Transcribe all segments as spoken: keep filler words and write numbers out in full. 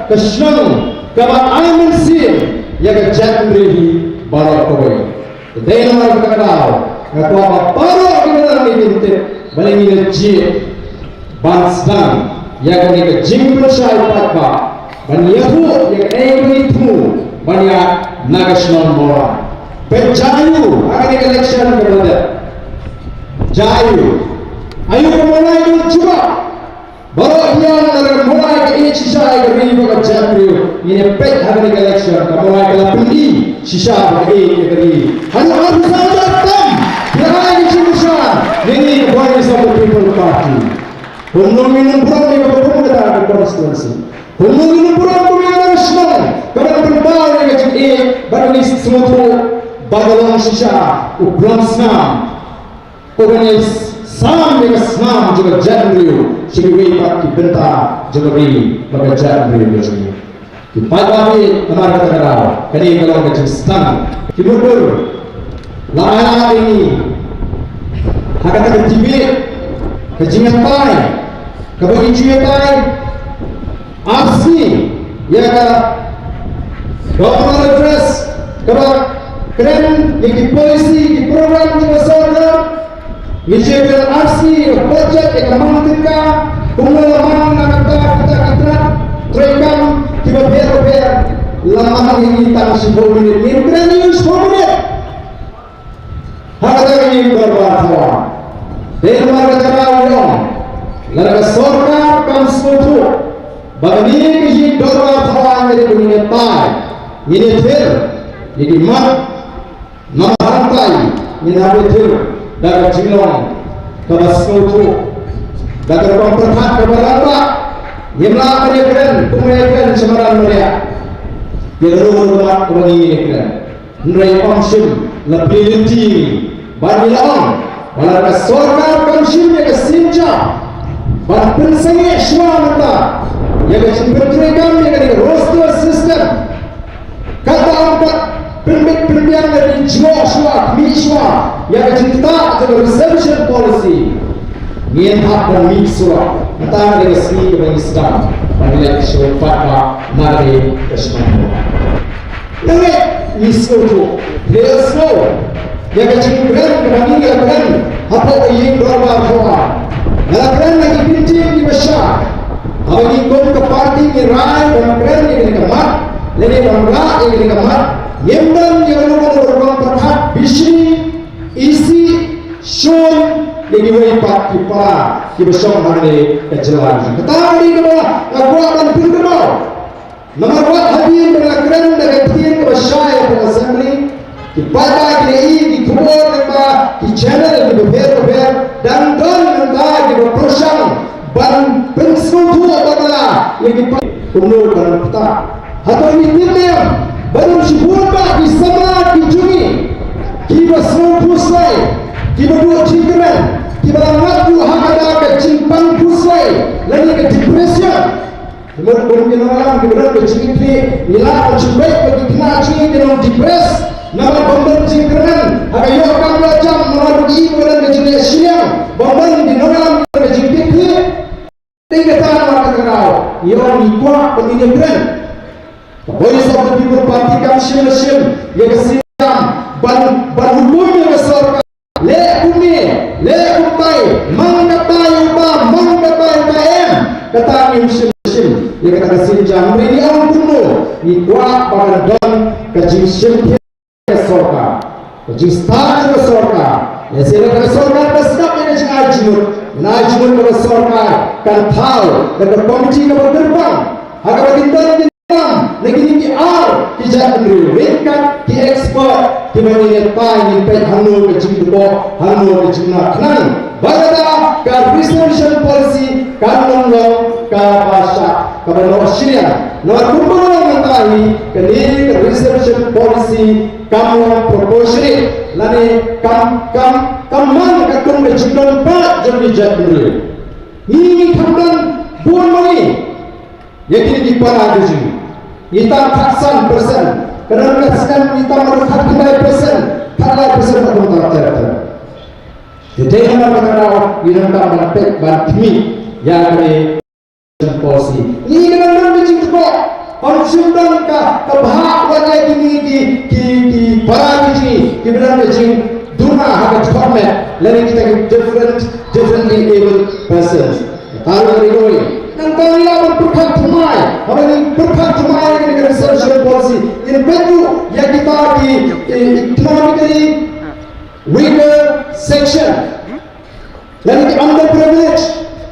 ka shnong kaba ai mynsiem ïa ka jaitbynriew hi baroh kawei. Te dei namar kata ka daw nga kwah ba baroh kiba nang ïa ki tip ba ngin ïa jied ban sdang ïa kane ka jingpynshai paidbah ban ïathuh ïa kaei kaba ngi thmu ban ïaid na ka shnong Mawlai. Peit jia aïu ha kane ka election kaba la dep. Jia aïu, aïu ka Mawlai ka jubab. Baroh ki ong lada ka Mawlai ka ïeit shisha ïa ka ri bad ka jaitbynriew. Ngin ïa peit ha kane ka election ka Mawlai ka la pyni shisha ba ka ïeit ïa ka ri. Haduh arphew saw hajar tam ki la ai ka jingkyrshan ïa ngi ka Voice of the People Party. Kumno ngin ym burom ïa kaba kum kata ka constituency? Kumno ngin ym burom kum ïa ka shnong kaba nang pynpaw ïa ka jingïeit bad ka jingsngewthuh ba ka long shisha u plang snam? Ko kane sam ïa ka snam jong ka jaitbynriew sha kiwei pat ki bynta jong ka ri bad ka jaitbynriew jong ngi. Ki paidbah, namar kata ka daw kane ka long ka jingsdang. Ki mutdur la ai ïa ngi ha kata ka debate, ka jingïatai kaba ngi ju ïatai ar sngi ïa ka Governor Address kaba kren ïa ki policy, ki program jong ka sorkar. Ngi ju kren ar sngi ïa ka budget, ïa ka mang tyngka, kumno la mang na ka bynta kita ki tnat treikam kiba pher bapher. La mang ïa ngi tang shiphew minit, ngin kren ïa u shiphew minit. Ha kata ka ïing dorbar thawaiñ. Dei namar kata ka daw ngi ong, lada ka sorkar kam sngewthuh ba kane ka ïing dorbar thawaiñ ka dei ba ngin ïa tai, ngin ïa thir ïa ki mat, namar hangtai ngin hap ïa thir da ka jinglong kaba sngewthuh, da ka rukom pyrkhat kaba rangbah. Ngim lah ban ïa kren kumba ïa kren sha madan mariang ïa kano kano ka mat kaba ngi ïa kren. Hynrei ym shym la plie lynti bad ngi la ong ba lada ka sorkar kam shim ïa ka sienjam ban pynsangeh shuwa mynta ïa ka jingpyntreikam ïa kane ka roster system, kata ym pat pynbit pynbiang, la dei jngoh shuwa, khmih shuwa ïa ka jingktah jong ka reservation policy. Ngin hap ban mih shuwa. Mynta ka dei ka sngi kaba ngi sdang ban leit sha u paidbah na ka dei ka shnong. Nangta ngi sngewthuh, ngi la sngew ïa ka jingkren kaba ngi la kren hapoh ka ïing dorbar thawaiñ. Nga la kren ha ki kyntien kiba shai. Haba ngi kum ka party ngi rai ban kren ïa kane ka mat lane ban rah ïa kane ka mat, ngim don ïa kano kano ka rukom pyrkhat bishni, isih, shun ïa kiwei pat ki para kiba shong hangne ka jylla. Kata ka dei kaba nga kwah ban pynkynmaw. Namar wat hadien ba nga kren da ka ktien kaba shai ha ka assembly, ki paidbah ki la ïohi ki khubor lyngba ki channel kiba pher bapher, dang don nangta kiba pyrshang ban pynsngewthuh bakla ïa ki paidbah kumno ban ktah. Hato ngi tip ne em ba don shibun bah ki samla ki jong ngi kiba sngew phuslai, kiba duh jingkmen, kiba la ngat ruh ha kata ka jingpang phuslai lane ka depression. Kumno kum ki nongïalam kiba don ka jingkitkhlieh, ngi lah ban shu beit ba ki khynnah jong ngi ki long depressed namar bym don jingkyrmen ha ka ïoh kam ïoh jam, namar ba ki ïohi ba don ka jingleh shiliang, bym don ki nongïalam kiba don ka jingkitkhlieh. Te kata namar kata ka daw ngi ong ngi kwah ba ngin ïakren. Ka Voice of the People Party kam shym la shim ïa ka sienjam ban, ban hukum ïa ka sorkar. Leh kumne, leh kumtai, mang katai uba, mang katai uba, em. Kata ngim shim, shim ïa kata ka sienjam. Hynrei ngi ong kumno, ngi kwah ba kan don ka jingshim ka sorkar, ka jingstad ka sorkar. Lehse lada ka sorkar ka sdang ïa ka jingai jingmut, ïa ka jingai jingmut ka sorkar kan thaw da ka komiti kaba kyrpang ha kaba kin don ki nongïalam na kine ki ar ki jaitbynriew, ryngkat ki expert kiba ngin ïa tai, ngin peit hangno ka jingdukok, hangno ka jingna khnang ba kata ka reservation policy kan long long kaba shah, kaba noh shiliang. Namar kumba nga la ong mynta hi, kane ka reservation policy kam long proportionate lane kam, kam, kam man katkum ka jingdon paid jong ki jaitbynriew. Ngi, ngi khamtam bun ma ngi ïa kine ki para ki jong ngi. Ngi tam khatsan percent, ka dang ka snem ngi tam ruh khatkhyndai percent, khatlai percent ka bun tam ter ter. Te dei namar kata ka daw ngi donkam ban peit ban khmih ïa kane ka policy. Ngi kynmaw ba ka jingtbok Ym shym don ka, ka bhah wat ïa kine ki, ki, ki para ki jong ngi, kiba don ka jingduna ha ka department, lane kita ki different, differently abled persons. Ka ruh ka ri ruh. Nangta ngi lah ban pyrkhat thymmai, haba ngi pyrkhat thymmai ïa kane ka reservation policy, ngin peit ruh ïa kita ki, ki economically weaker section. Lane ki underprivileged.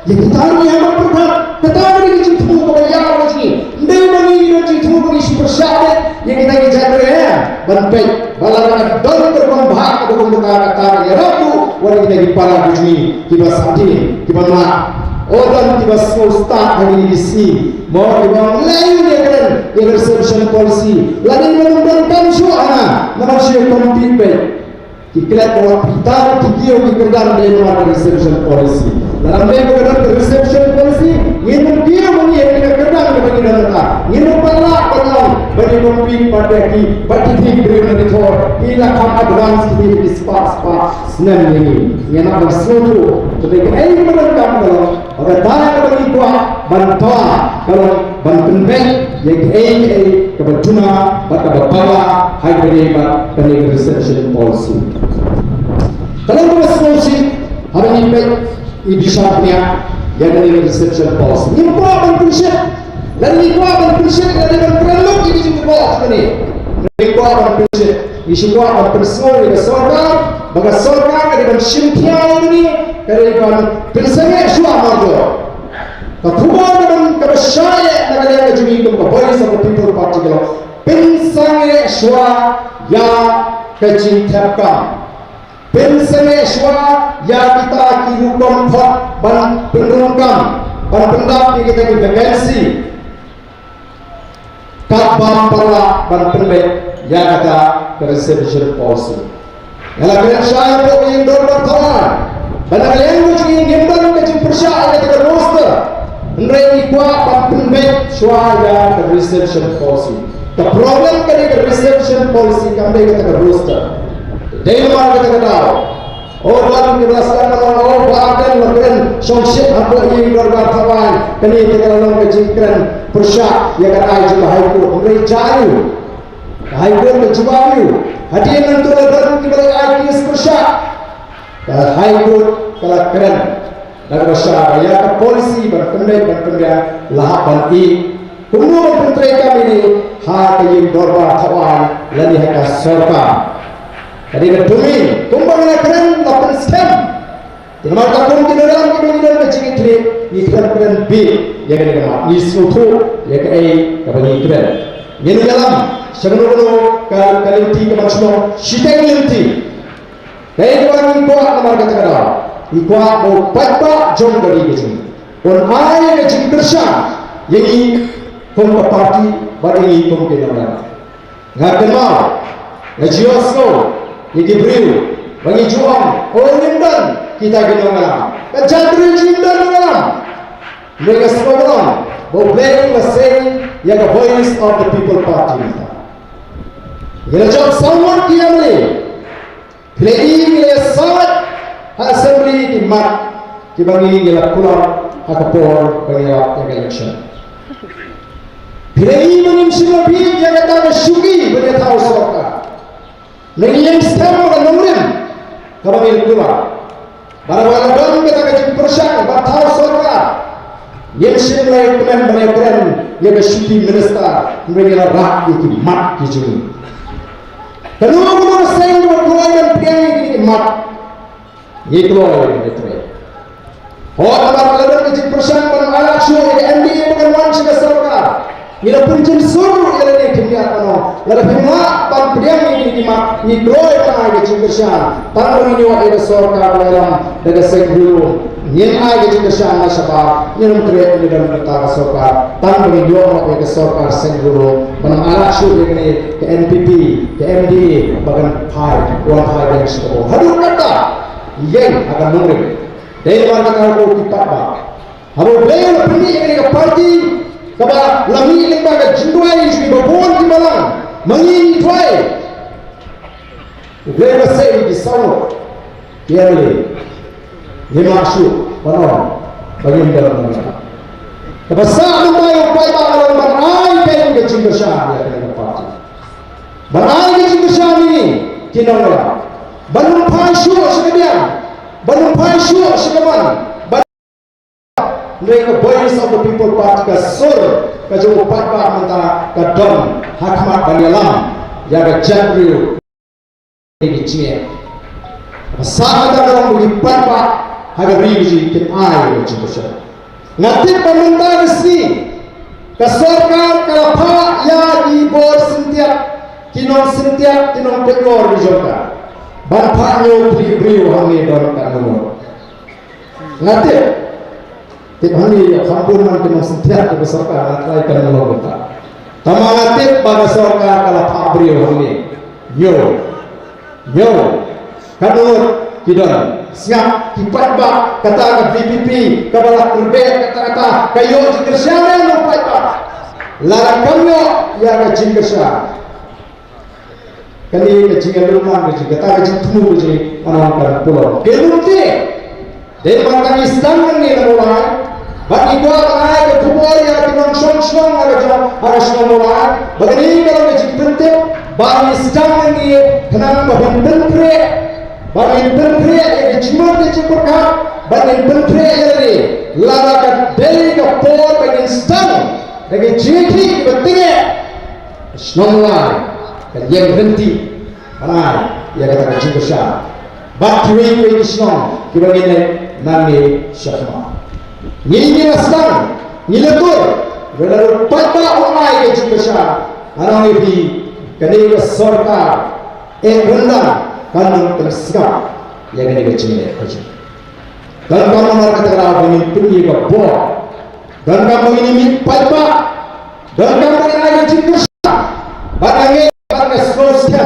Ïa kita ngi hap ban pyrkhat. Kata ka dei ka jingthmu kaba ïar ka jong ngi. Ym dei ba ngi don jingthmu ba ngi shu pyrshah beit ïa kita ki jait ri, eh, ban peit ba lada ka don ka rukom bhah ka rukom bynta, kata ka ïarap ruh wat ïa kita ki para ka jong ngi kiba sahtien, kiba mlak. O don kiba sngew stad ha kine ki sngi, mo, kiba ong lei ïa kren ïa ka reservation policy. Lada ym don kam shuh, ha, namar shu compete beit. Ki klet ba wat pynthut ki kiew ki kyrdan dei namar ka reservation policy. Lada ym dei ba ka don ka reservation policy, ngin ym kiew ba ngi heh ka kyrdan kaba ngi don mynta. Ngin ym pat lah ban ong ba ngi compete pat ïa ki, bad ki briew na ki thor ki la kham advance ki dei ki spah spah snem ïa ngi. Ngin ym pat sngewthuh. Te dei kaei kaba donkam ka long ba kata kaba ngi kwah ban paw ka long ban pynbeit ïa kaei kaei kaba duna bad kaba paw ha kane bad kane ka reservation policy. Ka long kaba sngewsih haba ngi peit i bishar bniah ïa kane ka reservation policy. Ngim kwah ban pynshit. Lada ngi kwah ban pynshit, lada ban pynlut ïa ki jingkyrpad kane. Ngi kwah ban pynshit. Ngi shu kwah ban pynsngew ïa ka sorkar ba ka sorkar ka dei ban shim khia ïa kane, ka dei ban pynsangeh shuwa marjor. Ka khubor kaba, kaba shai eh na ka liang ka jong ngi kum ka Voice of the People Party ka long pynsangeh shuwa ïa ka jingthep kam. Pynsangeh shuwa ïa kita ki rukom khot ban pynrung kam, ban pyndap ïa kita ki vacancy. Katba ym pat lah ban pynbeit ïa kata ka reservation policy. Nga la kren shai hapoh ka ïing dorbar thaw aiñ ba na ka liang ka jong ngi ngim don ka jingpyrshah ïa kata ka roster. Hynrei ngi kwah ban pynbeit shuwa ïa ka reservation policy. Ka problem ka dei ka reservation policy, kam dei kata ka roster. Dei namar kata ka daw. O, don kiba la sdang ban ong, o, Bah Ardent la kren shongshit hapoh ïing dorbar thaw aiñ. Kane te ka la long ka jingkren pyrshah ïa ka rai jong ka High Court. Hynrei jia aïu? Ka High Court ka jubab aïu? Hadien nangta la don kiba la ai case pyrshah. Ka High Court ka la kren da kaba shai ba ïa ka policy ban pynbeit ban pynbiang la hap ban ïeh. Kumno ban pyntreikam ïa kane ha ka ïing dorbar thaw aiñ lane ha ka sorkar? Ka dei ka dumi kumba ngi la kren la pynskhem. Te namar kata kum ki nongïalam kiba ngi don ka jingïatreiñ, ngi khlem kren bieit ïa kane ka mat, ngi sngewthuh ïa kaei kaba ngi kren. Ngin ïalam sha kano kano ka, ka lynti ka ban shnong shiteng lynti. Kaei kaba ngi kwah namar kata ka daw, ngi kwah ba u paidbah jong ka ri ka jong ngi un ai ka jingkyrshan ïa ngi kum ka party bad ïa ngi kum ki nongïalam. Nga kynmaw, nga ju ïohsngew ïa ki briew ba ngi ju ong, o, ngim don kita ki nongïalam. Ka jaitbynriew jong ngi ym don nongïalam. Hynrei nga sngewbha ba U Blei u la seng ïa ka Voice of the People Party. Ngi la jop saw ngut ki M L A. Phi la i ngi la ïasaid ha assembly ki mat kiba ngi, ngi la kular ha ka por ba ngi ïalap ïa ka election. Phi la i ba ngim shym la bieit ïa kata ka shuki ban ïathaw sorkar. Ngi ïeng skhem ha ka nongrim kaba ngi la kular. Bad haba la don kata ka jingpyrshang ban thaw sorkar, ngim shym la ïakmen ban ïakren ïa ka shuki minister, hynrei ngi la rah ïa ki mat ki jong ngi. Kano kano ka seng kaba kloi ban pdiang ïa kine ki mat, ngi kloi ban trei. Hooid, namar la don ka jingpyrshang ban ailad shuh ïa ka M D A ba kan wan sha ka sorkar, ngi la pynjynsur ïa lade khyndiat, mano, lada phim lah ban pdiang ïa kine ki mat, ngi kloi ban ai ka jingkyrshan. Tang ba ngin ïoh ïa ka sorkar ba ïalam da ka seng riewlum, ngin ai ka jingkyrshan na shabar, ngin ym treh, ngin don bynta ka sorkar. Tang ba ngin ïoh ïa ka sorkar seng riewlum, ban ym ailad shuh ïa kane ka N P P, ka M D A ba kan phai, wan phai biang sha ka bor. Haduh katta ïeng ha ka nongrim. Dei namar kata ko ki paidbah, haba U Blei u la pynmih ïa kane ka party kaba la mih lyngba ka jingduwai jong kiba bun ki balang, ma ngi ngi duwai. U Blei u la sei ïa ki saw ngut ki M L A. Ngim lah shuh ban ong ba ngim don nongïalam. Kaba sah mynta ïa u paidbah ka long ban ai ka jingkyrshan ïa kane ka party. Ban ai ka jingkyrshan ïa ki nongïalam. Ban ym phai shuh sha ka biang. Ban ym phai shuh sha ka mon. Ban Hynrei ka Voice of the People Party ka sur ka jong u paidbah mynta ka don ha khmat ban ïalam ïa ka jaitbynriew. Ka jingeh. Ka sah mynta ka long ba ki paidbah ha ka ri ka jong ngi kin ai ka jingkyrshan. Nga tip ba mynta ka sngi ka sorkar ka la phah ïa ki bor syntiat, ki nong syntiat, ki nong pynïor ki jong ka ban phah ñiew khlieh briew hangne don ka nong. Nga tip, tip hangne ïa kham bun man ki nong syntiat kaba sorkar nga trai kan long mynta. Tangba nga tip ba ka sorkar ka la phah briew hangne. Ñiew. Ñiew. Ka dur ki don. Sngap ki paidbah kata ka V P P kaba la pyrbeh kata kata ka ïoh jingkyrshan ïa u paidbah. Lada kam ïoh ïa ka jingkyrshan. Kane ka jingïalum man ka jing kata ka jingthmu ka jing anan kan pulom. Ke lum te. Dei man ka ngi sdang ngi na Mawlai. Bad ngi kwah ban ai ka khubor ïa ki nongshong shnong ha ka jong ha ka shnong Mawlai. Ba kane ka long ka jingpyntip ba ngi sdang ngi khnang ba phin pynpre. Ba ngin pynpre ïa ka jingmut ka jingpyrkhat. Ba ngin pynpre ïa lade. Lada ka dei ka por ba ngin sdang da ka jingïakhih ba tyngeh. Shnong Mawlai ka liang rynti. Hana ïa kata ka jingkyrshan. Bad kiwei kiwei ki shnong kiba ngi leit nangne shakhmat. Ngi ngi la sdang ngi la tur. Ba lada u paidbah u ai ka jingkyrshan. Hana ngi phi kane ka sorkar eh ryndang kan nang teng sngap ïa kane ka jingleh ka jing. Donkam namar kata ka daw ba ngin pynïeng ka bor. Donkam ba ngin ïeng mih paidbah. Donkam ba ngin ai ka jingkyrshan. Bad nga ngeit bad nga sngewsih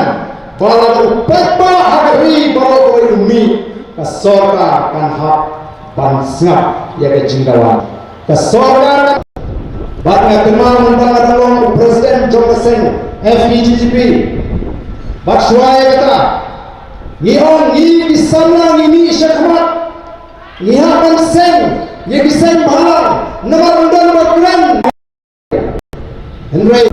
ba lada u paidbah ha ka ri baroh kawei u mih ka sorkar kan hap ban sngap ïa ka jingdawa. Ka sorkar kan bad nga kynmaw mynta nga dang long u president jong ka seng F P G G P. Bad shuwa ïa kata ngi ong ngi ki samla ngi mih shakhmat. Ngi hap ban seng ïa ki seng bhalang namar ym don ba kren. Hynrei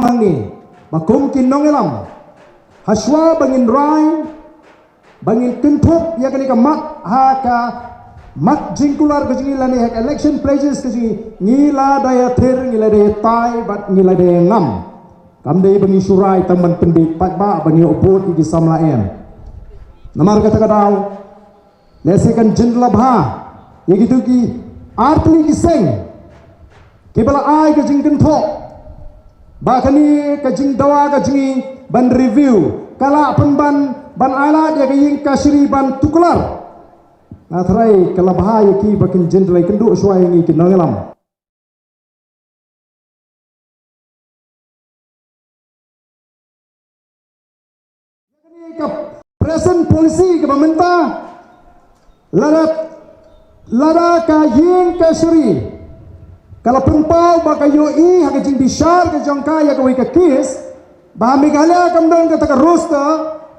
hangne ba kum ki nongïalam, hashwa ba ngin rai, ba ngin kynthup ïa kane ka mat ha ka mat jingkular ka jong ngi lane ha ka election pledges ka jong ngi, ngi la da ïathir, ngi la da ïatai bad ngi la da ïangam. Kam dei ba ngi shu rai tang ban pynbeit paidbah ba ngi ïoh vote ïa ki samla em. Namar kata ka daw, lehse kan jin la bha ïa kito ki artylli ki seng kiba la ai ka jingkynthoh ba kane ka jingdawa ka jong ngi ban review ka lah pynban ban ailad ïa ka ïing kashari ban tuklar. Nga tharai ka la bha ïa ki ba kin jin la ïakynduh shuwa ïa ngi ki nongïalam. Ka present policy kaba mynta, lada, lada ka ïing kashari ka la pynpaw ba ka ïohi ha ka jingbishar ka jong ka ïa kawei ka case, ba ha Meghalaya kam don kata ka roster,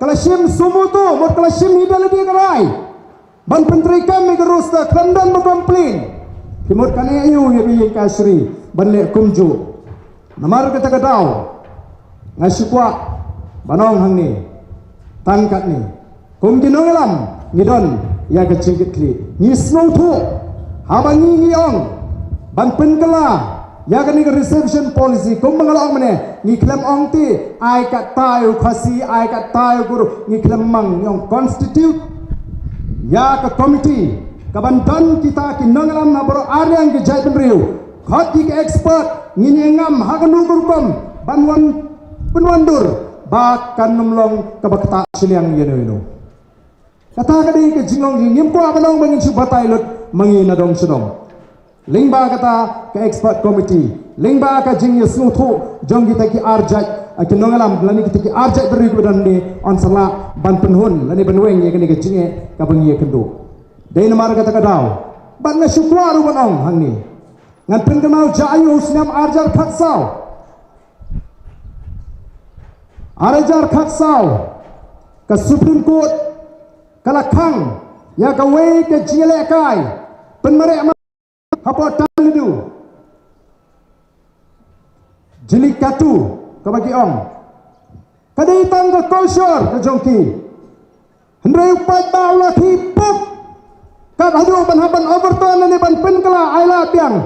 ka la shim suo motu, mut ka la shim hi da lade ka rai ban pyntreikam ïa ka roster, khlem don ba complain. Ki mut kan ïa u ïa ka ïing kashari ban leh kumjuh. Namar kata ka daw, nga shu kwah ban ong hangne, tang katne, kum ki nongïalam ngi don ïa ka jingkitkhlieh. Ngi sngewthuh haba ngi, ngi ong ban pynkylla ïa kane ka reservation policy, kumba nga la ong mynne, ngi khlem ong te ai katta ïa u Khasi, ai katta ïa u Garo, ngi khlem mang, ngi ong constitute ïa ka committee kaban don kita ki nongïalam na baroh arliang ki jaitbynriew, khot ïa ki expert, ngin ïa ngam ha kano ka rukom ban wan, pynwandur ba kan ym long kaba ktah shiliang ïano ïano. Kata ka dei ka jinglong jong ngi, ngim kwah ban ong ba ngin shu batai lut ma ngi na dong sha dong. Lyngba kata ka expert committee, lyngba ka jingïasngewthuh jong kita ki arjait, ah, ki nongïalam lane kita ki arjait bynriew kiba don hangne, yn sa lah ban pynhun lane ban weng ïa kane ka jingeh kaba ngi ïakynduh. Dei namar kata ka daw bad nga shu kwah ruh ban ong hangne, ngan pynkynmaw, jia ïa u snem ar hajar khatsaw. Ar hajar khatsaw, ka Supreme Court ka la khang ïa kawei ka jingïalehkai pynmareh mat hapoh Tamil Nadu, Jallikattu kaba ki ong. Ka dei tang ka culture ka jong ki. Hynrei u paidbah u la khie pop. Kat haduh ban hap ban overturn lane ban pynkylla, ai lad biang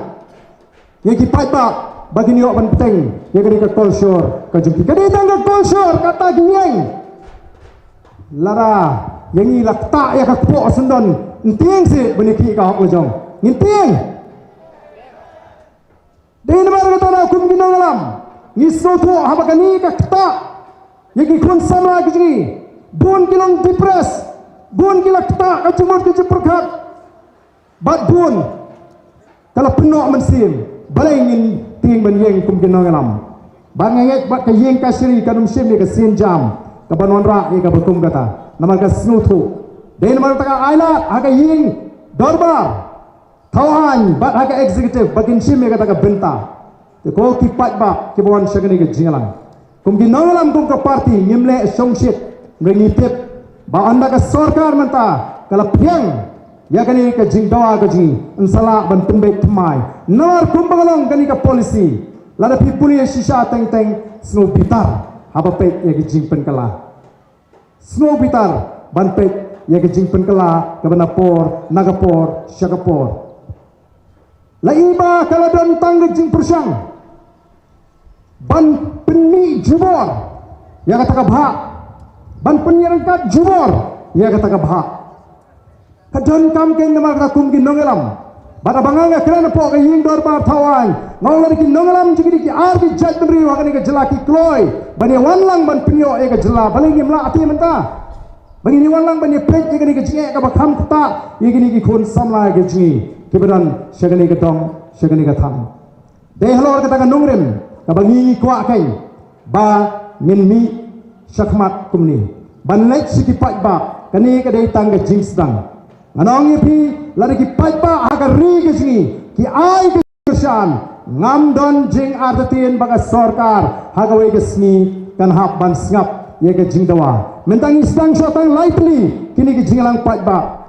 ïa ki paidbah ba kin ïoh ban bteng ïa kane ka culture ka jong ki. Ka dei tang ka culture kata ki ïeng. Lada ïa ngi la ktah ïa ka kpoh syndon, ngin tieng seh ban ïa khie ka hok la jong. Ngin tieng. Dei namar kata na kum ki nongïalam ngi sngewthuh haba kane ka ktah ïa ki khun samla ki jong ngi, bun ki long depressed, bun ki la ktah ka jingmut ka jingpyrkhat. Bad bun ka la pynnoh mynsiem, balei ngin tieng ban ïeng kum ki nongïalam. Bad nga ngeit bad ka ïing kashari kan ym shim ïa ka sienjam kaban wanrah ïa kaba kum kata. Namar ka sngewthuh. Dei namar kata ka ai lad ha ka ïing dorbar thaw aiñ bad ha ka executive ba kin shim ïa kata ka bynta. Te ko ki paidbah kiba wan sha kane ka jingïalang, kum ki nongïalam, kum ka party, ngim leh shongshit, hynrei ngi tip ba ynda ka sorkar mynta ka la phiang ïa kane ka jingdawa ka jong ngi, yn sa lah ban pynbeit thymmai. Namar kumba ka long kane ka policy, lada phi pule shisha teng teng, sngew bitar haba peit ïa ka jingpynkylla. Sngew bitar ban peit ïa ka jingpynkylla kaba na por na ka por sha ka por. La i ba ka la don tang ka jingpyrshang ban pynmih jubor ïa kata ka bhah, ban pynïaryngkat jubor ïa kata ka bhah. Ka donkam kein namar kata kum ki nongïalam. Bad haba nga kren hapoh ka ïing dorbar thaw aiñ, nga ong lada ki nongïalam jong kine ki ar ki jaitbynriew ha kane ka jylla ki kloi ban ïa wan lang ban pynïoh ïa ka jylla, balei ngim lah te mynta? Ba ngin ïa wan lang ban ïa peit ïa kane ka jingeh kaba kham ktah ïa kine ki khun samla ka jong ngi kiba don sha kane ka dong, sha kane ka thaiñ. Dei halor kata ka nongrim kaba ngi ngi kwah kein ba ngin mih shakhmat kumne ban leit sha ki paidbah. Kane ka dei tang ka jingsdang. Ngan ong ïa phi, lada ki paidbah ha ka ri ka jong ngi ki ai ka jingkyrshan, ngam don jingartatien ba ka sorkar ha kawei ka sngi kan hap ban sngap ïa ka jingdawa. Mynta ngi sdang shuwa tang lai tylli kine ki jingïalang paidbah.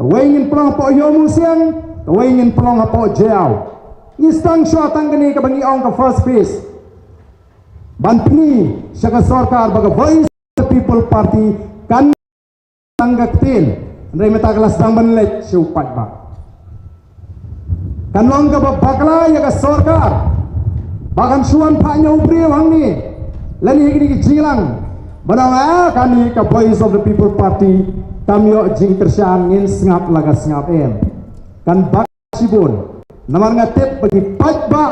Kawei ngin pynlong hapoh Ïewmawsiang, kawei ngin pynlong hapoh Jaïaw. Ngi sdang shuwa tang kane kaba ngi ong ka first phase. ban pyni sha ka sorkar ba ka Voice of the People Party kan tang ka ktien, hynrei mynta ka la sdang ban leit sha u paidbah. Kan long kaba bakla ïa ka sorkar ba kan shu wan phah ïa u briew hangne lane ha kine ki jingïalang ba ong, ah, kane ka Voice of the People Party kam ïoh jingkyrshan, ngin sngap la ka sngap, em. Kan bak shibun. Namar nga tip ba ki paidbah,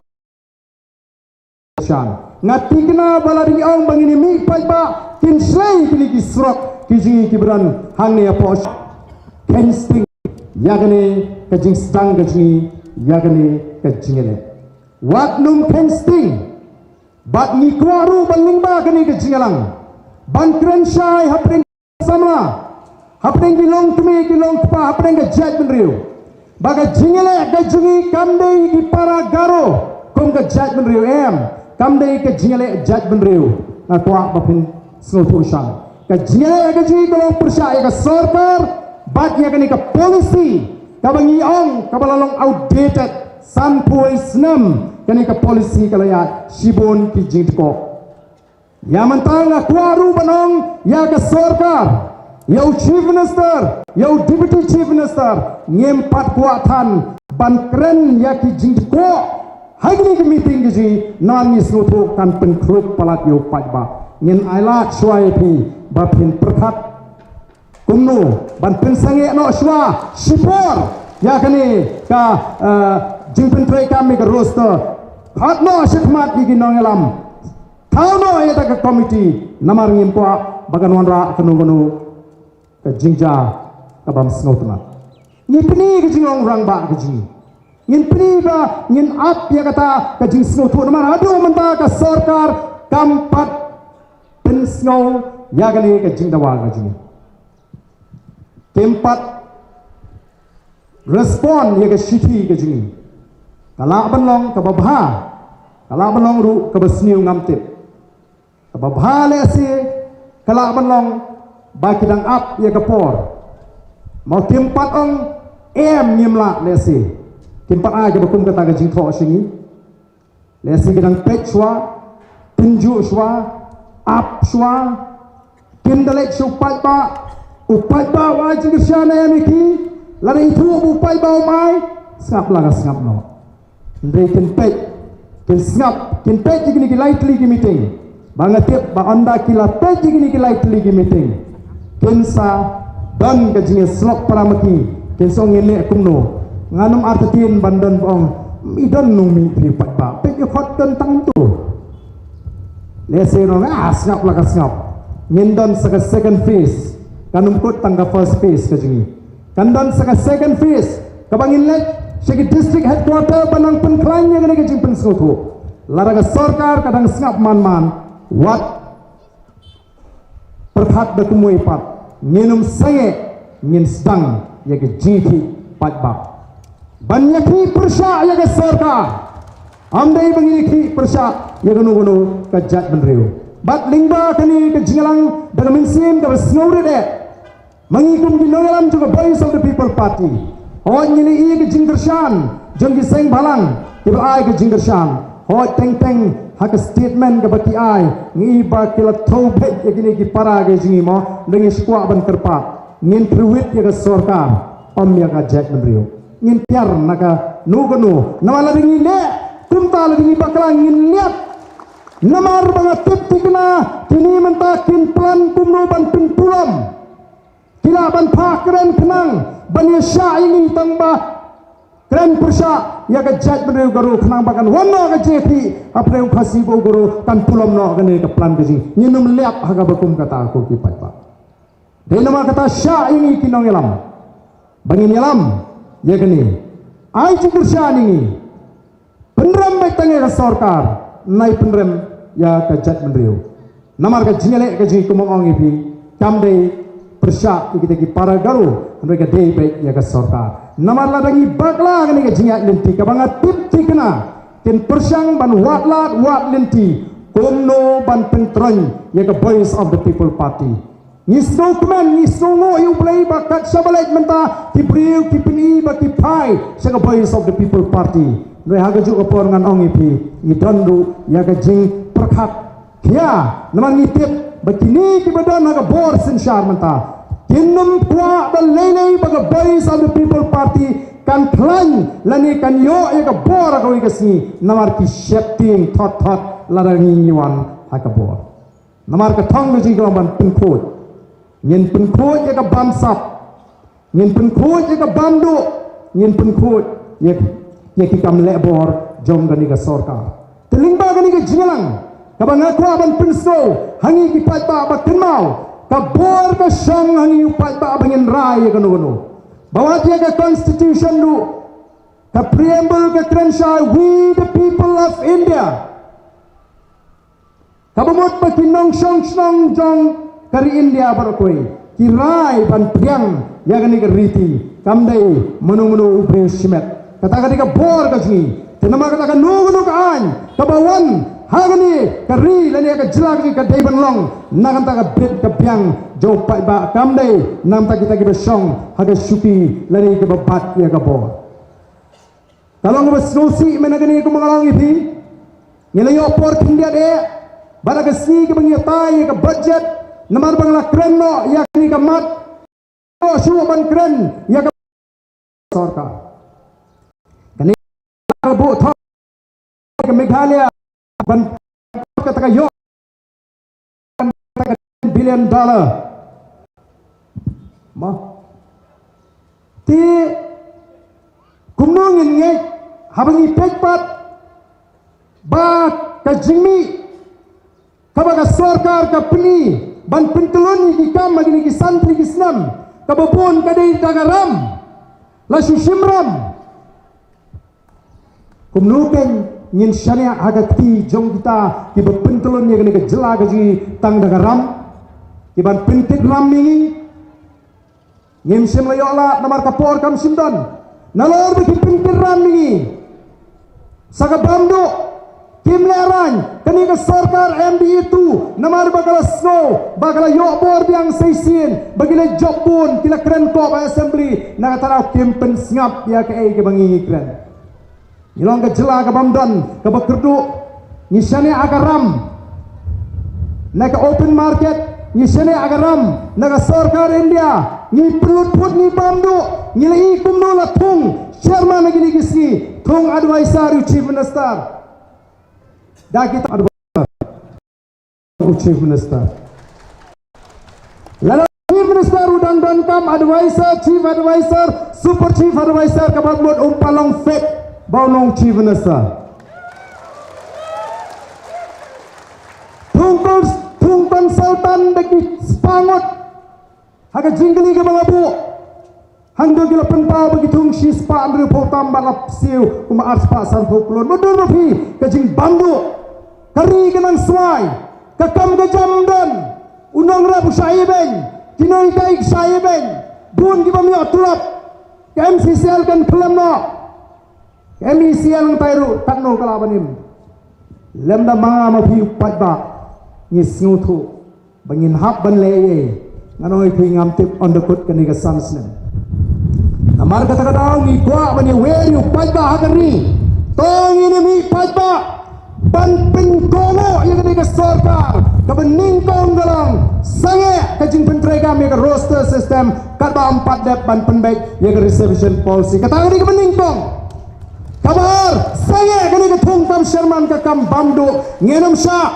shan, nga tikna ba la dei ong ba ngin ïa mih paidbah, kin shlei kine ki surok ki jong ngi kiba don hangne hapoh Kheiñsting ïa kane ka jingsdang ka jong ngi ïa kane ka jingïaleh. Wat nym Kheiñsting. Bad ngi kwah ruh ban lyngba kane ka jingïalang ban kren shai hapdeng samla, hapdeng ki longkmie ki longkpa, hapdeng ka jaitbynriew, ba ka jingïaleh ka jong ngi kam dei ki para Garo kum ka jaitbynriew, em. Kam dei ka jingïaleh jaitbynriew. Nga kwah ba phin sngewthuh shai. Ka jingïaleh ka jong ngi ka long pyrshah ïa ka sorkar bad ïa kane ka policy kaba ngi ong kaba la long outdated, sanphew snem kane ka policy ka la ïaid, shibun ki jingdkoh. Ïa mynta nga kwah ruh ban ong ïa ka sorkar, ïa u Chief Minister, ïa u Deputy Chief Minister, ngim pat kwah than ban kren ïa ki jingdkoh ha kine ki meeting ki jong ngi, namar ngi sngewthuh kan pynkhrup palat ïa u paidbah. Ngin ailad shuwa ïa phi ba phin pyrkhat kumno ban pynsangeh noh shuwa shipor ïa kane ka, eh, jingpyntreikam ïa ka roster. Khot noh shakhmat ïa ki nongïalam. Thaw noh ïa ka komiti, namar ngim kwah ba kan wanrah kano kano ka jingjia ka bym sngewtynnat. Ngin pyni ka jinglong rangbah ka jong ngi. Ngin pyni ba ngin ap ïa kata ka jingsngewthuh, namar haduh mynta ka sorkar kam pat pynsngew ïa kane ka jingdawa ka jong ngi. Kim pat respond ïa ka shithi ka jong ngi. Ka lah ban long kaba bha, ka lah ban long ruh kaba sniew, ngam tip. Kaba bha lehse ka lah ban long ba ki dang ap ïa ka por. Mo kim pat ong em, ngim lah, lehse kim pat ai kaba kum kata ka jingthoh sha ngi. Lehse ki dang peit shuwa, tynjuh shuwa, ap shuwa. Kin da leit sha u paidbah, u paidbah u ai jingkyrshan ne em ïa ki? Lada ithuh ba u paidbah um ai, sngap la ka sngap noh. Hynrei kin peit, kin sngap, kin peit ïa kine ki lai tylli ki meeting. Ba nga tip ba ynda ki la peit ïa kine ki lai tylli ki meeting, kin sa don ka jingïasyllok para ma ki, kin sa ong, ngin leh kumno. Ngan ym artatien ban don ba ong, i don nongmih phi paidbah, peit ïa khot don tang to. Lehse nong, ah, sngap la ka sngap. Ngin don sa ka second phase. Kan ym kut tang ka first phase ka jong ngi. Kan don sa ka second phase kaba ngin leit sha ki district headquarter ban nang pynkhlaiñ ïa kane ka jingpynsngewthuh. Lada ka sorkar ka dang sngap man man, wat pyrkhat da kumwei pat, ngin ym sangeh, ngin sdang ïa ka jingïakhih paidbah. Ban ïakhih pyrshah ïa ka sorkar, ym dei ba ngin ïakhih pyrshah ïa kano kano ka jaitbynriew. Bad lyngba kane ka jingïalang da ka mynsiem kaba sngewrit eh, ma ngi kum ki nongïalam jong ka Voice of the People Party, hooid ngi la ïohi ka jingkyrshan jong ki seng bhalang kiba ai ka jingkyrshan. Hooid, teng teng ha ka statement kaba ki ai, ngi ïohi ba ki la thew beit ïa kine ki para ka jong ngi, mo, da ngi shu kwah ban kyrpad. Ngin pyrwit ïa ka sorkar, ym ïa ka jaitbynriew. Ngin tiar na kano kano. Namar lada ngi leh kumta, lada ngi bakla, ngin liat. Namar ba nga tip thikna, kine mynta kin plan kumno ban pynpulom. Ki lah ban phah kren khnang ban ïa shah ïa ngi, tang ba kren pyrshah ïa ka jaitbynriew Garo khnang ba kan wan noh ka jingïakhih hapdeng u Khasi bad u Garo, kan pulom noh kane ka plan ka jong ngi. Ngin ym liat ha kaba kum kata, ko ki paidbah. Dei namar kata, shah ïa ngi ki nongïalam ba ngin ïalam ïa kane. Ai jingkyrshan ïa ngi. Pynrem beit tang ïa ka sorkar, nai pynrem ïa ka jaitbynriew. Namar ka jingïaleh ka jong ngi, kum ong ïa phi, kam dei pyrshah ïa kita ki para Garo, hynrei ka dei beit ïa ka sorkar. Namar lada ngi bakla kane ka jingïaid lynti, kaba nga tip thikna kin pyrshang ban wad lad wad lynti kumno ban pyntroiñ ïa ka Voice of the People Party. Ngi sngewkmen, ngi sngewnguh ïa U Blei ba kat shaba leit mynta ki briew ki pyni ba ki phai sha ka Voice of the People Party. Hynrei ha kajuh ka por, ngan ong ïa phi, ngi don ruh ïa ka jingpyrkhat Khia, namar ngi tip ba kine kiba don ha ka bor synshar mynta kin ym kwah da lei lei ba ka Voice of the People Party kan khlaiñ lane kan ïoh ïa ka bor ha kawei ka sngi, namar ki sheptieng thot thot lada ngi ngi wan ha ka bor. Namar ka thong ka jong ngi ka long ban pynkhuid. Ngin pynkhuid ïa ka bamsap, ngin pynkhuid ïa ka bamduh, ngin pynkhuid ïa, ïa ki kam leh bor jong kane ka sorkar. Te lyngba kane ka jingïalang kaba nga kwah ban pynsngew ha ngi ki paidbah ba kynmaw, ka bor ka shong ha ngi u paidbah ba ngin rai ïa kano kano. Ba wat ïa ka constitution ruh, ka preamble ka kren shai, "We the people of India." Kaba mut ba ki nongshong shnong jong ka ri India baroh kawei ki rai ban pdiang ïa kane ka riti, kam dei mano mano u briew shimet. Kata ka dei ka bor ka jong ngi. Te namar kata kano kano ka aiñ kaba wan ha kane ka ri lane ka jylla ka jong ngi ka dei ban long na ka bynta ka bit ka biang jong u paidbah, kam dei na ka bynta kita kiba shong ha ka shuki lane kiba bat ïa ka bor. Ka long kaba sngewsih mynta kane kumba nga la ong ïa phi. Ngi la ïoh por khyndiat eh bad ha ka sngi kaba ngi ïatai ïa ka budget, namar ba nga la kren noh ïa kane ka mat, ïoh shuh ban kren ïa ka sorkar. Kane ka buh thok ka Meghalaya ban kata ka ïoh billion dollar. Mo. Te kumno ngin ngeit haba ngi peit pat ba ka jingmih kaba ka sorkar ka pyni ban pyntyllun ïa ki kam ha kine ki san tylli ki snem, kaba bun ka dei da ka ram, la shu shim ram. Kumno kein ngin shaniah ha ka kti jong kita kiba pyntyllun ïa kane ka jylla ka jong ngi tang da ka ram, kiban pynkit ram ïa ngi? Ngim shym la ïoh lad namar ka por kam shym don. Nalor ba ki pynkit ram ïa ngi sa ka bamduh, kim lehraiñ. Kane ka sorkar M D A two namar ba ka la sngew ba ka la ïoh bor biang sa shisien ba ki la jop bun, ki la kren kop ha assembly, na kata ruh kim pynsngap ïa kaei kaba ngi ngi kren. Ngi long ka jylla ka bym don kaba kyrduh. Ngi shaniah ha ka ram na ka open market, ngi shaniah ha ka ram na ka sorkar India. Ngi pynlut phut, ngi bamduh, ngi la i kumno la thung chairman ha kine ki sngi, thung advisor u chief minister. Da kita advisor u chief minister. Lada chief minister u dang donkam advisor, chief advisor, super chief advisor, kaba mut um pat long fit ba un long chief minister. Thung cons-, thung consultant da ki spah ngut ha ka jingkylli kaba nga buh. Hangto ki la pynpaw ba ki thung shispah hynriewphew tam bad la siew kumba arspah sanphew klur. Mutdur ma phi ka jingbamduh. Ka ri ka nang swai, ka kam ka jam don, u nongrep u shah ïabeiñ, ki nonghikai ki shah ïabeiñ, bun ki bym ïoh tulop. Ka M C C L kan khlem noh, ka M E C L nangtai ruh katno ka lah ban im. Lymda ma nga ma phi u paidbah ngi sngewthuh ba ngin hap ban leh ei ei. Ngan ong ïa phi, ngam tip un da kut kane ka san snem. Namar kata ka daw ngi kwah ban ïawer ïa u paidbah ha ka ri. To ngin ïa mih paidbah ban pynkohnguh ïa kane ka sorkar kaba nyngkong ka long sangeh ka jingpyntreikam ïa ka roster system katba ym pat dep ban pynbeit ïa ka reservation policy. Kata ka dei kaba nyngkong. Kaba ar, sangeh kane ka thung kam chairman ka kam bamduh, ngin ym shah.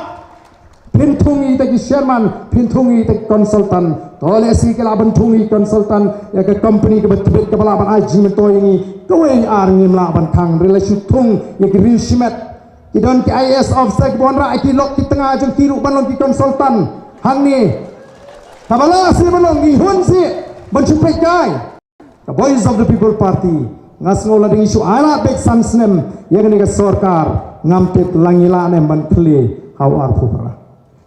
Phin thung ïa kita ki chairman, phin thung ïa kita ki consultant. To lehse ki lah ban thung ïa ki consultant ïa ka company kaba tbit kaba lah ban ai jingmyntoi ïa ngi. Kawei ar ngim lah ban khang, hynrei la shu thung ïa ki riewshimet. Ki don ki I A S officer kiba wanrah ïa ki lok ki tnga jong ki ruh ban long ki consultant hangne. Kaba lah seh ban long, ngi hun seh ban shu peit kai. Ka Voice of the People Party, nga sngew lada ngi shu ai lad beit san snem ïa kane ka sorkar, ngam tip la ngi lah ne em ban khlieh ha u arphew phra.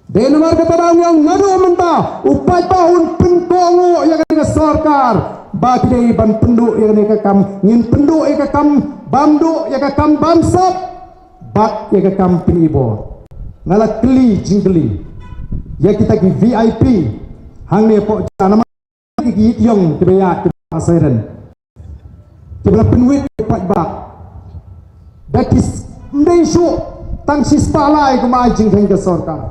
Dei namar kata daw ngi ong naduh mynta u paidbah un pynkohnguh ïa kane ka sorkar ba ki dei ban pynduh ïa kane ka kam, ngin pynduh ïa ka kam bamduh, ïa ka kam bamsap bad ïa ka kam pyni bor. Nga la kylli jingkylli ïa kita ki V I P hangne hapoh jaka namar ki ïit ïong kiba ïaid kiba siren, kiba la pynwit ïa u paidbah. Da ki s-, ym dei shuh tang shispah lai kumba ai jingkheiñ ka sorkar.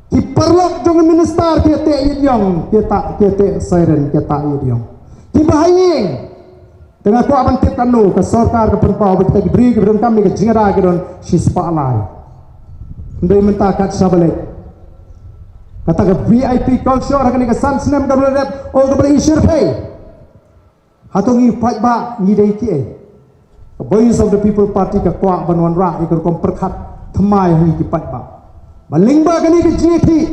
Ki paralok jong ki minister ki teh ïa diong, ki tah, ki teh siren, ki tah ïa diong. Ki bahaïing. Te nga kwah ban tip katno ka sorkar ka pynpaw ba kita ki briew ki ba donkam ïa ka jingïada ki don shispah lai. Hynrei mynta kat shaba leit. Kata ka V I P culture ha kane ka san snem kaba la dep, o kaba la i shyrkhei. Hato ngi paidbah ngi dei kiei? Ka Voice of the People Party ka kwah ban wanrah ïa ka rukom pyrkhat thymmai ha ngi ki paidbah. Ba lyngba kane ka jingïakhih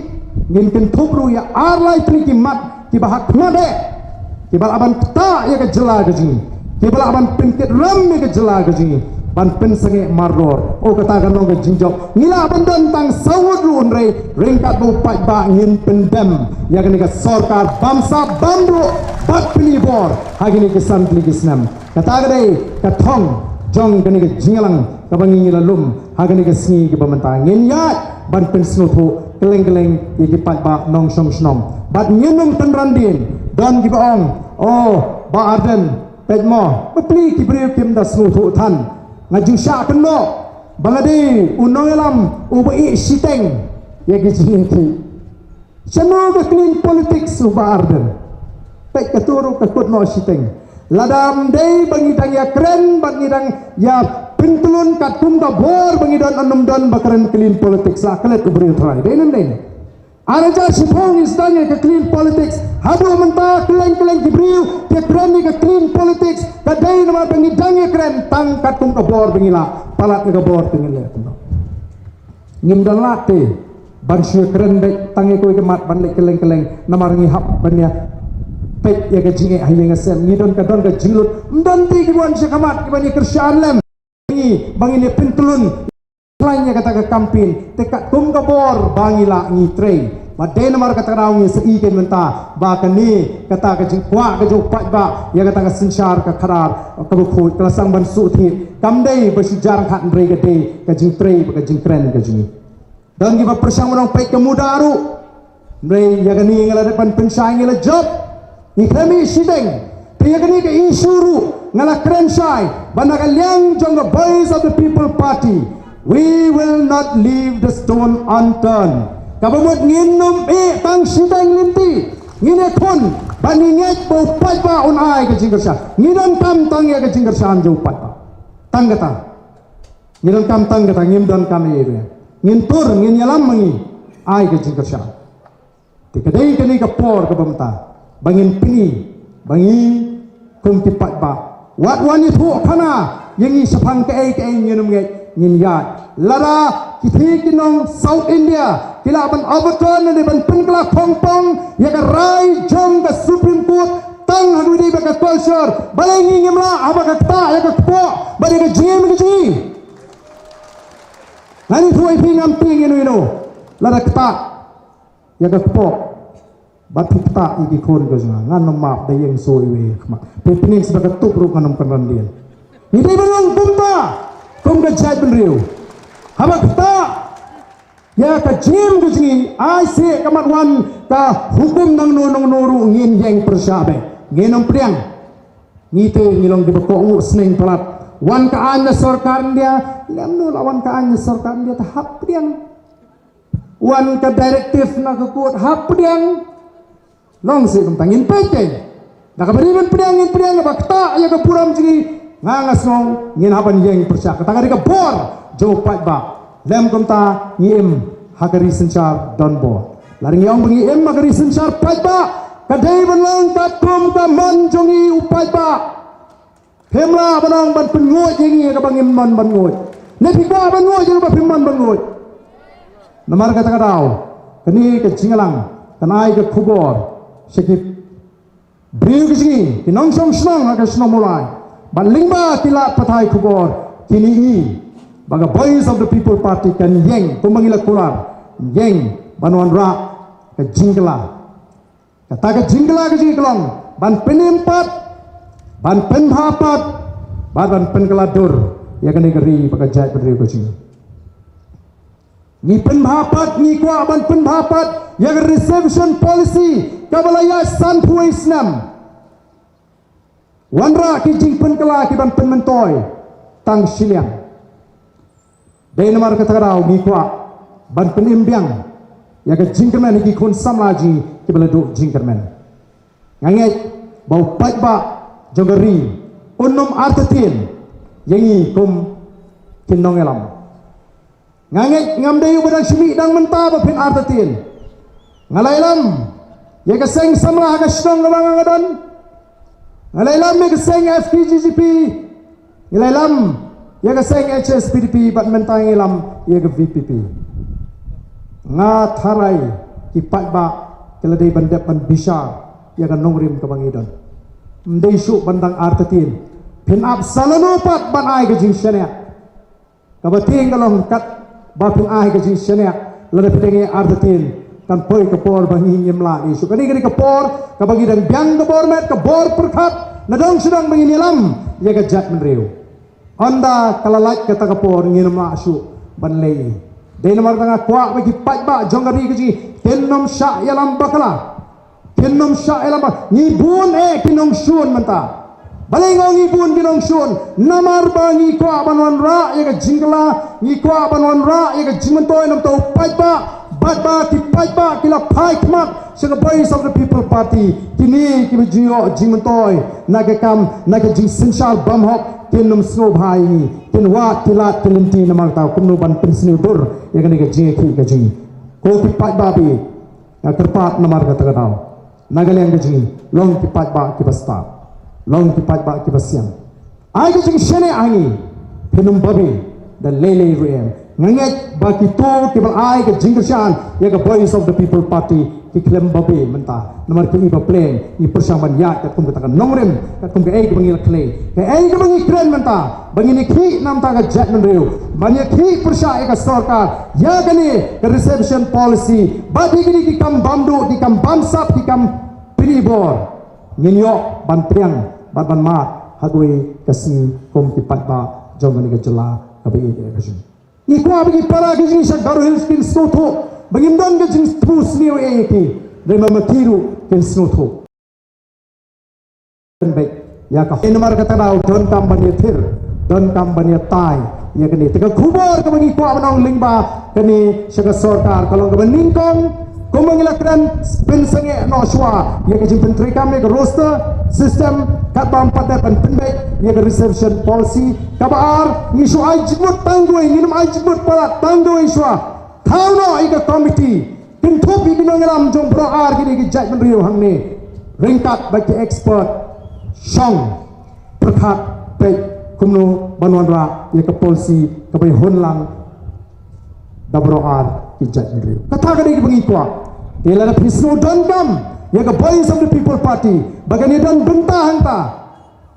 ngin kynthup ruh ïa ar lai tylli ki mat kiba ha khmat eh, kiba lah ban ktah ïa ka jylla ka jong ngi, kiba lah ban pynkit ram ïa ka jylla ka jong ngi, ban pynsangeh mardor. O kata ka long ka jingjop. Ngi lah ban don tang saw ngut ruh hynrei ryngkat bad u paidbah ngin pyndem ïa kane ka sorkar bamsap bamruh bad pynibor ha kine ki san tylli ki snem. Kata ka dei ka thong jong kane ka jingïalang kaba ngi la lum ha kane ka sngi kaba mynta. Ngin ïaid ban pynsngewthuh kylleng kylleng ïa ki paidbah nongshong shnong. Bad ngin ym tynran dien. Don kiba ong, oh, Bah Ardent, peit mo, bapli ki briew kim da sngewthuh than. Nga ju shah kynnoh ba nga dei u nongïalam uba ïeh shiteng ïa ki jingïakhih. Shano ka clean politics u Bah Ardent? Peit kato ruh ka kut noh shiteng. Lada ym dei ba ngi dang ïakren bad ngi dang ïa pyntlun katkum ka bor ba ngi don, ym don ba kren clean politics, la klet u briew trai. Dei ne ym dei? Ar hajar shiphew ngi sdang ïa ka clean politics. Haduh mynta kylleng kylleng ki briew ki kren ïa ka clean politics. Ka dei namar ba ngi dang ïakren tang katkum ka bor ba ngi lah. Palat ïa ka bor te ngi leh kumno? Ngim don lad te ban shu kren beit tang ïa kawei ka mat ban leit kylleng kylleng namar ngi hap ban ïa peit ïa ka jingeh ha ïing ha sem. Ngi don ka, don ka jinglut. Ym don te ki wan sha ka mat ki ban ïa kyrshan lem. Ngi ba ngin ïa pyntlun khlaiñ ïa kata ka campaign te katkum ka bor ba ngi lah ngi trei. Ba dei namar kata ka daw ngi sa ïohi mynta ba kane kata ka jingkwah ka jong u paidbah ïa kata ka synshar ka khadar kaba khuid ka la sdang ban shu thied. Kam dei ba shu jar khat, hynrei ka dei ka jingtrei bad ka jingkren ka jong ngi. Don kiba pyrshang ban ong peit ka muda ruh. Hynrei ïa kane nga la dep ban pynshai, ngi la jop. Ngi khlem ïeh shiteng. Te ïa kane ka issue ruh nga la kren shai ba na ka liang jong ka Voice of the People Party, we will not leave the stone unturned. Kaba mut ngin ym ïeh tang shiteng lynti. Ngin ïakhun ba ngi ngeit ba u paidbah un ai ka jingkyrshan. Ngi donkam tang ïa ka jingkyrshan jong u paidbah. Tang kata. Ngi donkam tang kata, ngim donkam ïa ei ei. Ngin tur, ngin ïalam ma ngi. Ai ka jingkyrshan. Te ka dei kane ka por kaba mynta ba ngin pyni ba ngi kum ki paidbah, wat wan ïathuh khana ïa ngi shaphang kaei kaei, ngin ym ngeit, ngin ïaid. Lada kitei ki nong South India ki lah ban overturn ne ban pynkylla khongpong ïa ka rai jong ka Supreme Court tang ha kaba ïadei bad ka culture, balei ngi ngim lah haba ka ktah ïa ka kpoh bad ïa ka jingim ka jong ngi? Ngan ïathuh ïa phi, ngam tieng ïano ïano. Lada ktah ïa ka kpoh bad phi ktah ïa ki khun ka jong nga, ngan ym map, da ïeng shuh iwei ha khmat. Phi pynïeng sha ka tup ruh ngan ym kynran dien. Ngi dei ban long kumta kum ka jaitbynriew. Haba ktah ïa ka jingim ka jong ngi, ai seh ka mat wan ka hukum nangno nangno ruh ngin ïeng pyrshah beit. Ngin ym pdiang. Ngi te ngi long kiba kohnguh sneng palat. Wan ka aiñ na sorkar India, lem no la wan ka aiñ na sorkar India te hap pdiang. Wan ka directive na ka court, hap pdiang. Long seh kumta, ngin peit kein. Da kaba dei ban pdiang ngin pdiang, kaba ktah ïa ka burom jong ngi, nga nga sngew ngin hap ban ïeng pyrshah. Kata ka dei ka bor jong u paidbah. Lem kumta ngi im ha ka ri synshar donbor. Lada ngi ong ba ngi im ha ka ri synshar paidbah, ka dei ban long katkum ka mon jong ngi u paidbah. Phim lah ban ong ban pynnguid ïa ngi ha kaba ngim mon ban nguid. Ne phi kwah ban nguid ïa kaba phim mon ban nguid. Namar kata ka daw, kane ka jingïalang kan ai ka khubor sha ki briew ka jong ngi, ki nongshong shnong ha ka shnong Mawlai. Bad lyngba ki lad pathai khubor, kine i ba ka Voice of the People Party kan ïeng, kumba ngi la kular, ïeng ban wanrah ka jingkylla. Kata ka jingkylla ka jong ngi ka long ban pynim pat, ban pynbha pat, bad ban pynkylla dur ïa kane ka ri bad ka jaitbynriew ka jong ngi. Ngi pynbha pat, ngi kwah ban pynbha pat ïa ka reservation policy kaba la ïaid sanphew wei snem. Wanrah ki jingpynkylla ki ban pynmyntoi tang shiliang. Dei namar kata ka daw ngi kwah ban pynim biang ïa ka jingkyrmen ha ki khun samla jong ngi kiba la duh jingkyrmen. Nga ngeit ba u paidbah jong ka ri un ym artatien ïa ngi kum ki nongïalam. Nga ngeit ngam dei uba dang shu mih dang mynta ba phin artatien. Nga la ïalam ïa ka seng samla ha ka shnong kaba nga nga don. Nga la ïalam ïa ka seng F K J G P. Nga la ïalam ïa ka seng H S P D P bad mynta nga ïalam ïa ka V P P. Nga tharai ki paidbah ki la dei ban dep ban bishar ïa ka nongrim kaba ngi don. Ym dei shuh ban dang artatien. Phin ap sa lano pat ban ai ka jingshaniah. Kaba tieng ka long katba phin ai ka jingshaniah lada phi dang ïa artatien, kan poi ka por ba ngi ngim lah ïa shuh. Kane ka dei ka por kaba ngi dang biang ka bor met, ka bor pyrkhat na dong sha dong ba ngin ïalam ïa ka jaitbynriew. Ynda ka la lait kata ka por ngin ym lah shuh ban leh. Dei namar kata nga kwah ba ki paidbah jong ka ri ka jong ngi kin ym shah ïalam bakla. Kin ym shah ïalam ba ngi bun eh ki nongshun mynta. Balei nga ong ngi bun ki nongshun? Namar ba ngi kwah ban wanrah ïa ka jingkylla, ngi kwah ban wanrah ïa ka jingmyntoi namar u paidbah, bad ba ki paidbah ki la phai khmat sha ka Voice of the People Party. Kine kiba ju ïoh jingmyntoi na ka kam, na ka jingsynshar bymhok, kin ym sngewbha ïa ngi, kin wad ki lad ki lynti namar kata kumno ban pynsniew dur ïa kane ka jingïakhih ka jong ngi. Ko ki paidbah, phi nga kyrpad namar kata ka daw. Na ka liang ka jong ngi, long ki paidbah kiba stad, long ki paidbah kiba sian. Ai ka jingshaniah ha ngi, phin ym babe da lei lei ruh em. Nga ngeit ba kito kiba ai ka jingkyrshan ïa ka Voice of the People Party ki khlem babe mynta. Namar ki i ba pleng, ngi pyrshang ban ïaid katkum kata ka nongrim, katkum kaei kaba ngi la khlei, kaei kaba ngi kren mynta. Ba ngin ïakhih na ka bynta ka jaitbynriew, ban ïakhih pyrshah ïa ka sorkar ïa kane ka reservation policy, bad ïa kine ki kam bam duh, ki kam bam sap, ki kam pyni bor. Ngin ïoh ban pdiang bad ban mad ha kawei ka sngi kum ki paidbah jong kane ka jylla kaba ïeit ka jong ngi. Ngi kwah ba ki para ka jong ngi sha Garo Hills kin sngewthuh ba ngim don ka jingthmu sniew ei ei ki, dei ma ma ki ruh kin sngewthuh. Pynbeit ïa ka. Namar kata ka daw donkam ban ïathir, donkam ban ïatai ïa kane. Te ka khubor kaba ngi kwah ban ong lyngba kane sha ka sorkar ka long kaba nyngkong, kumba ngi la kren, pynsangeh noh shuwa ïa ka jingpyntreikam ïa ka roster system, katba ym pat dep ban pynbeit ïa ka reservation policy. Kaba ar, ngi shu ai jingmut tang kawei, ngin ym ai jingmut palat, tang kawei shuwa. Thaw noh ïa ka komiti kynthup ïa ki nongïalam jong baroh ar kine ki jaitbynriew hangne, ryngkat bad ki expert, shong pyrkhat peit kumno ban wanrah ïa ka policy kaba ïahun lang da baroh ar ki jaitbynriew. Kata ka dei kaba ngi kwah. Te lada phi sngew donkam ïa ka Voice of the People Party ba kan ïadon bynta hangta,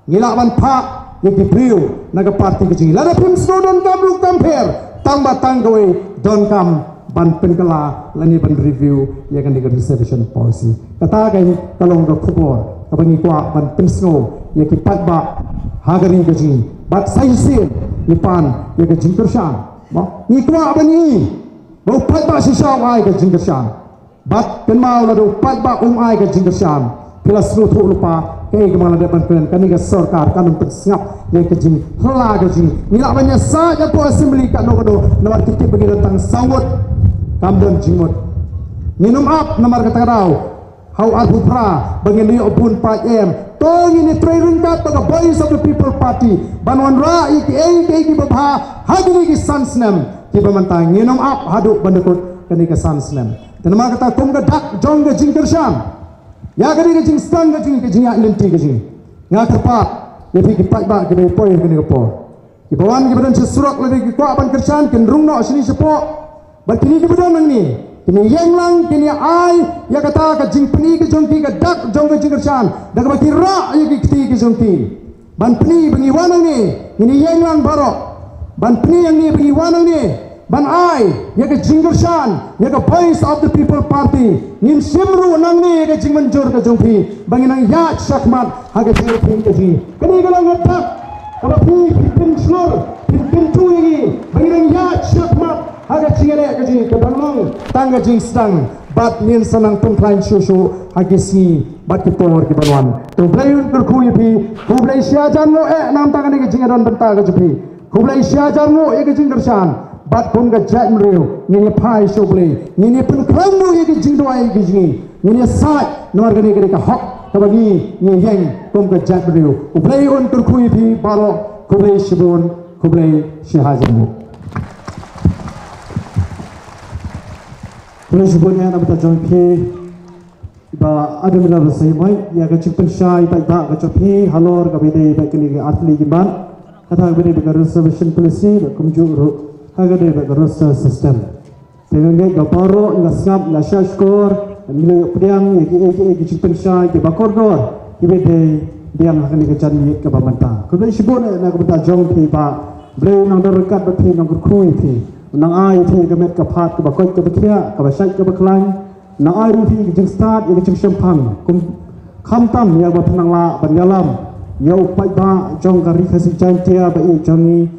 ngi lah ban phah ïa ki briew na ka party ka jong ngi. Lada phim sngew donkam ruh kam pher, tang ba tang kawei, donkam ban pynkylla lane ban review ïa kane ka reservation policy. Kata ka, ka long ka khubor kaba ngi kwah ban pynsngew ïa ki paidbah ha ka ri ka jong ngi. Bad sa shisien ngi pan ïa ka jingkyrshan. Mo, ngi kwah ban i ba u paidbah shisha u ai ka jingkyrshan. Bad kynmaw, lada u paidbah um ai ka jingkyrshan, phi la sngewthuh lypa kaei kaba nga la dep ban kren, kane ka sorkar kan ym pynsngap ïa ka jingkylla ka jong ngi. Ngi lah ban ïasaid hapoh assembly katno katno, namar ki tip ba ngi don tang saw ngut. Kam don jingmut. Ngin ym ap namar kata ka daw ha u arphew phra ba ngin ïoh bun paid em. To ngin ïatrei ryngkat bad ka Voice of the People Party ban wanrah ïa kiei kiei kiba bha ha kine ki san snem kiba mynta. Ngin ym ap haduh ban da kut kane ka san snem. Te namar kata, kum ka dak jong ka jingkyrshan ïa kane ka jingsdang ka jing, ka jingïaid lynti ka jong ngi, nga kyrpad ïa phi ki paidbah kiba poi ha kane ka por, kiba wan kiba don sha surok, lada ki kwah ban kyrshan kin rung noh shane shapoh. Bad kine kiba don hangne kin ïeng lang, kin ïa ai ïa kata ka jingpyni ka jong ki, ka dak jong ka jingkyrshan, da kaba ki rah ïa ki kti ka jong ki. Ban pyni ba ngi wan hangne, ngin ïeng lang baroh ban pyni hangne ba ngi wan hangne ban ai ïa ka jingkyrshan ïa ka Voice of the People Party. Ngin shim ruh nangne ïa ka jingmynjur ka jong phi ba ngin nang ïaid shakhmat ha ka jingïakhih ka jong ngi. Kane ka long ka dak kaba phi, phi pynshlur, phi pynthut ïa ngi ba ngin nang ïaid shakhmat ha ka jingïaleh ka jong ngi, ka dang long tang ka jingsdang. Bad ngin sa nang pynkhlaiñ shuh shuh ha ki sngi bad ki por ki ban wan. To U Blei un kyrkhu ïa phi. Khublei shihajar nguh eh na ka bynta kane ka jingïadon bynta ka jong phi. Khublei shihajar nguh ïa ka jingkyrshan. Bad kum ka jaitbynriew ngin ïa phai sha U Blei, ngin ïa pynkhlang noh ïa ki jingduwai ki jong ngi, ngin ïa said namar kane ka dei ka hok kaba ngi ngi ïeng kum ka jaitbynriew. U Blei un kyrkhu ïa phi baroh, khublei shibun, khublei shihajar nguh. Khublei shibun ïa na bynta jong phi Bah Adam Miller Basaiawmoit, ïa ka jingpynshai paidbah ka jong phi halor kaba ïadei bad kane ka artylli ki mat, kata kaba ïadei bad ka reservation policy bad kumjuh ruh ha kaba ïadei bad ka roster system. Te nga ngeit ba baroh nga sngap, nga shah shkor, ngi la ïoh pdiang ïa kiei kiei ki jingpynshai kiba kordor kiba ïadei biang ha kane ka janmiet kaba mynta. Khublei shibun eh na ka bynta jong phi Bah. Blei un nang don ryngkat bad phi, nang kyrkhu ïa phi, nang ai ïa phi ka met ka phad kaba koit kaba khiah, kaba shait kaba khlaiñ. Nang ai ruh ïa phi ka jingstad, ïa ka jingshemphang, kum khamtam ïa ba phi nang lah ban ïalam ïa u paidbah jong ka Ri Khasi Jaiñtia ba ïeit jong ngi.